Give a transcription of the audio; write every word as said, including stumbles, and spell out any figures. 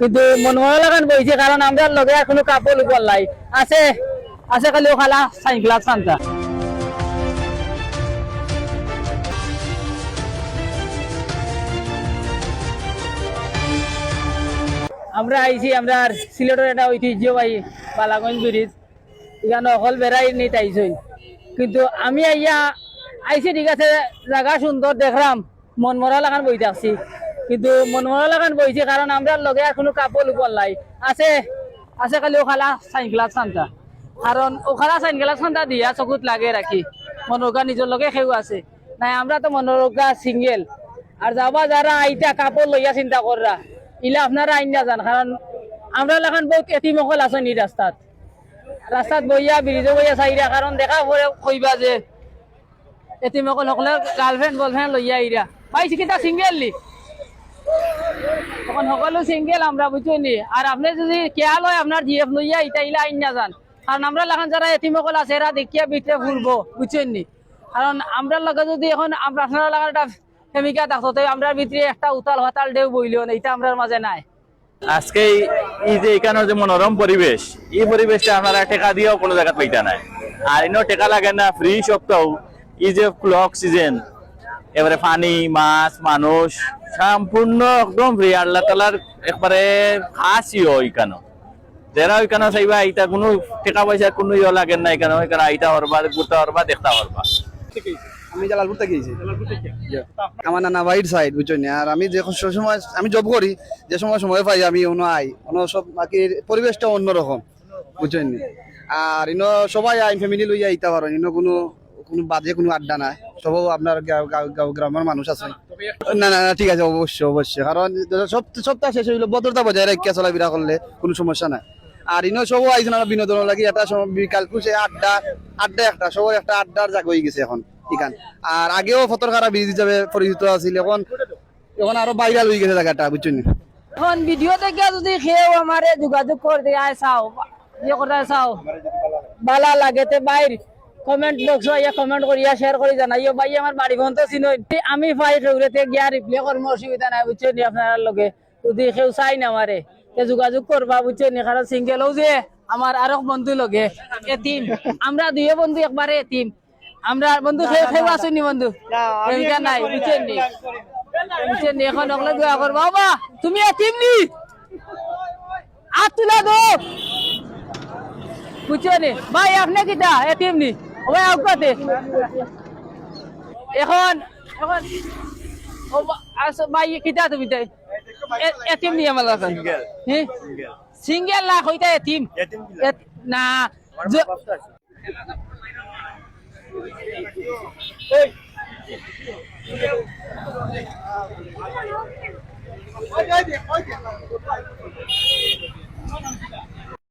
কিন্তু মন মরা লাখান বইছি, কারণ আমরার লগে আর কুনু কাপল উপর নাই। আছে, আছে খালি অউ খালা সাইনগ্লাস খান্তা। আমরা আইছি আমরার সিলেটর একটা ঐতিহ্যবাহী বালাগঞ্জ ব্রিজ, ইখানো হকল বেড়াইর নিত আইছইন। কিন্তু আমি আইয়া আইছি, ঠিক আছে, জাগা সুন্দর দেখরাম, মন মরা লাখান বই থাকছি। কিন্তু মন মরা লাখান বইছি, কারণ আমরার লগে আর কুনু কাপল উপর নাই। আছে, আছে খালি অউ খালা সাইনগ্লাস খান্তা। কারণ অউ খালা সাইনগ্লাস খান্তা দিয়া চকুত লাগে রাখি, মনো করউক্কা নিজর লগে কেউ আছে। নাই, আমরা তো মনো করউক্কা সিঙ্গেল। আর যাবা যারা আইতা কাপল লইয়া চিন্তা কররা, ইলা আপনারা আইন না যান, কারণ আমরার লাখান বউত এতিম অকল আছইন ই রাস্তাত। রাস্তাত বইয়া, ব্রিজো বইয়া চাইরা, কারণ দেখা পরে কইবা যে এতিম অকল হকলে গার্লফ্রেন্ড বয়ফ্রেন্ড লইয়া আইরা। পাইছি কিতা সিঙ্গেল নি? অখন হকলউ সিঙ্গেল আমরা, বুঝছইন নি? আর আপনে যুদি খেয়াল অয় আপনার জিএফ লইয়া ইতা ইলা আইন না যান, কারণ আমরার লাখান যারা এতিম অকল আছে এরা দেখিয়া ভিতরে ফুরবো, বুঝছইন নি? কারণ আমরার লগে যুদি অখন আমরা আপনারার লাখান একটা প্রেমিকা থাকতো, তে আমরার ভিতরে একটা উতাল পাতাল ঢেউ বইলো না, ইতা আমরার মাঝে নাই। আজকে এই, এই যে ইখানর যে মনোরম পরিবেশ, ই পরিবেশটা আপনারা টেকা দিয়াও কুনু জাগাত পাইতা নায়। আর ইনো টেকা লাগে না, ফ্রি সপ্তাহ, ই যে ক্লক সিজন, এবারে পানি, মাছ, মানুষ, সম্পূর্ণ একদম ফ্রি। আল্লাহ তাআলার একবারে খাস ইয়ো ইখানো। যেরা ইখানো চাইবা, ইতা কুনু টেকা পয়সা কুনু ইয়ো লাগে না ইখানো, ইখানো আইতা পারবা, ঘুরতা পারবা, দেখতা পারবা। আমি জালালপুর থাকি আইছি। জি। আমার নানা বাড়ির সাইড, বুঝছইন নি? আর আমি যে সবসময় আমি জব করি, যে সময় সময় পাই আমি অনো আই, অনো সব বাকি পরিবেশটা অন্যরকম, বুঝছইন নি? আর ইনো সবাই আইন ফ্যামিলি লইয়া আইতা পারইন, ইনো কুনু, কুনু বাজে কুনু আড্ডা নাই, সবও আপনার গাঁও, গাঁও, গাঁও গ্রামর মানুষ আছে। না, না, না, ঠিক আছে, অবশ্যই, অবশ্যই, কারণ সব, সপ্তাহ শেষ অইলো, ভদ্রতা বজায় রাখিয়া চলাফিরা করলে কুনু সমস্যা নাই। আর ইনো সবও আইছইন আমরা বিনোদন লাগি, একটা সময় বিকাল কুছে আড্ডা, আড্ডা একটা, সবর একটা আড্ডার জাগা অইগেছে অখন ইখান। আর আগেও ফতরখারা ব্রিজ হিসাবে পরিচিত আছিল, অখন, অখন আরো ভাইরাল অইগেছে জাগাটা, বুঝছইন নি? অখন ভিডিও দেখিয়া যুদি কেউ আমারে যোগাযোগ করতে আয় চাও, ইয়ে করতে চাও, বালা লাগে তে ভাইর কমেন্ট বক্সো আইয়া কমেন্ট করিয়া শেয়ার করি জানাইও। ভাই আমার বাড়ি পর্যন্ত চিনইন, আমি ভাই কেউরে তে গিয়া রিপ্লাই করমু, অসুবিধা নাই, বুঝছইন নি? আপনারার লগে যুদি কেউ চাইন আমারে, তে যোগাযোগ করবা, বুঝছইন নি? কারণ সিঙ্গেল অউ যে আমার আরক বন্ধু লগে এতিম, আমরা দুইও বন্ধু একবারে এতিম। আমরা বন্ধু কেউ, কেউ আছইন নি বন্ধু? না, আমি প্রেমিকা নাই, বুঝছইন নি? বুঝছইন নি? অখন অকলে দোয়া করবা। বাবা, তুমি এতিম নি? আত তুলা দেও। বুঝছইন নি? ভাই, আপনে কিতা? এতিম নি? ও ভাই, আউক্কা তে। অখন, অখন, ও বা-, আস-, ভাই, কিতা তুমি তাই? এ-, এতিম নি আমার লাখান? সিঙ্গেল। হে? সিঙ্গেল। সিঙ্গেল না, কইতা এতিম। এতিম কিলা? এত-, না। আমার জ- বাপ তো আছে।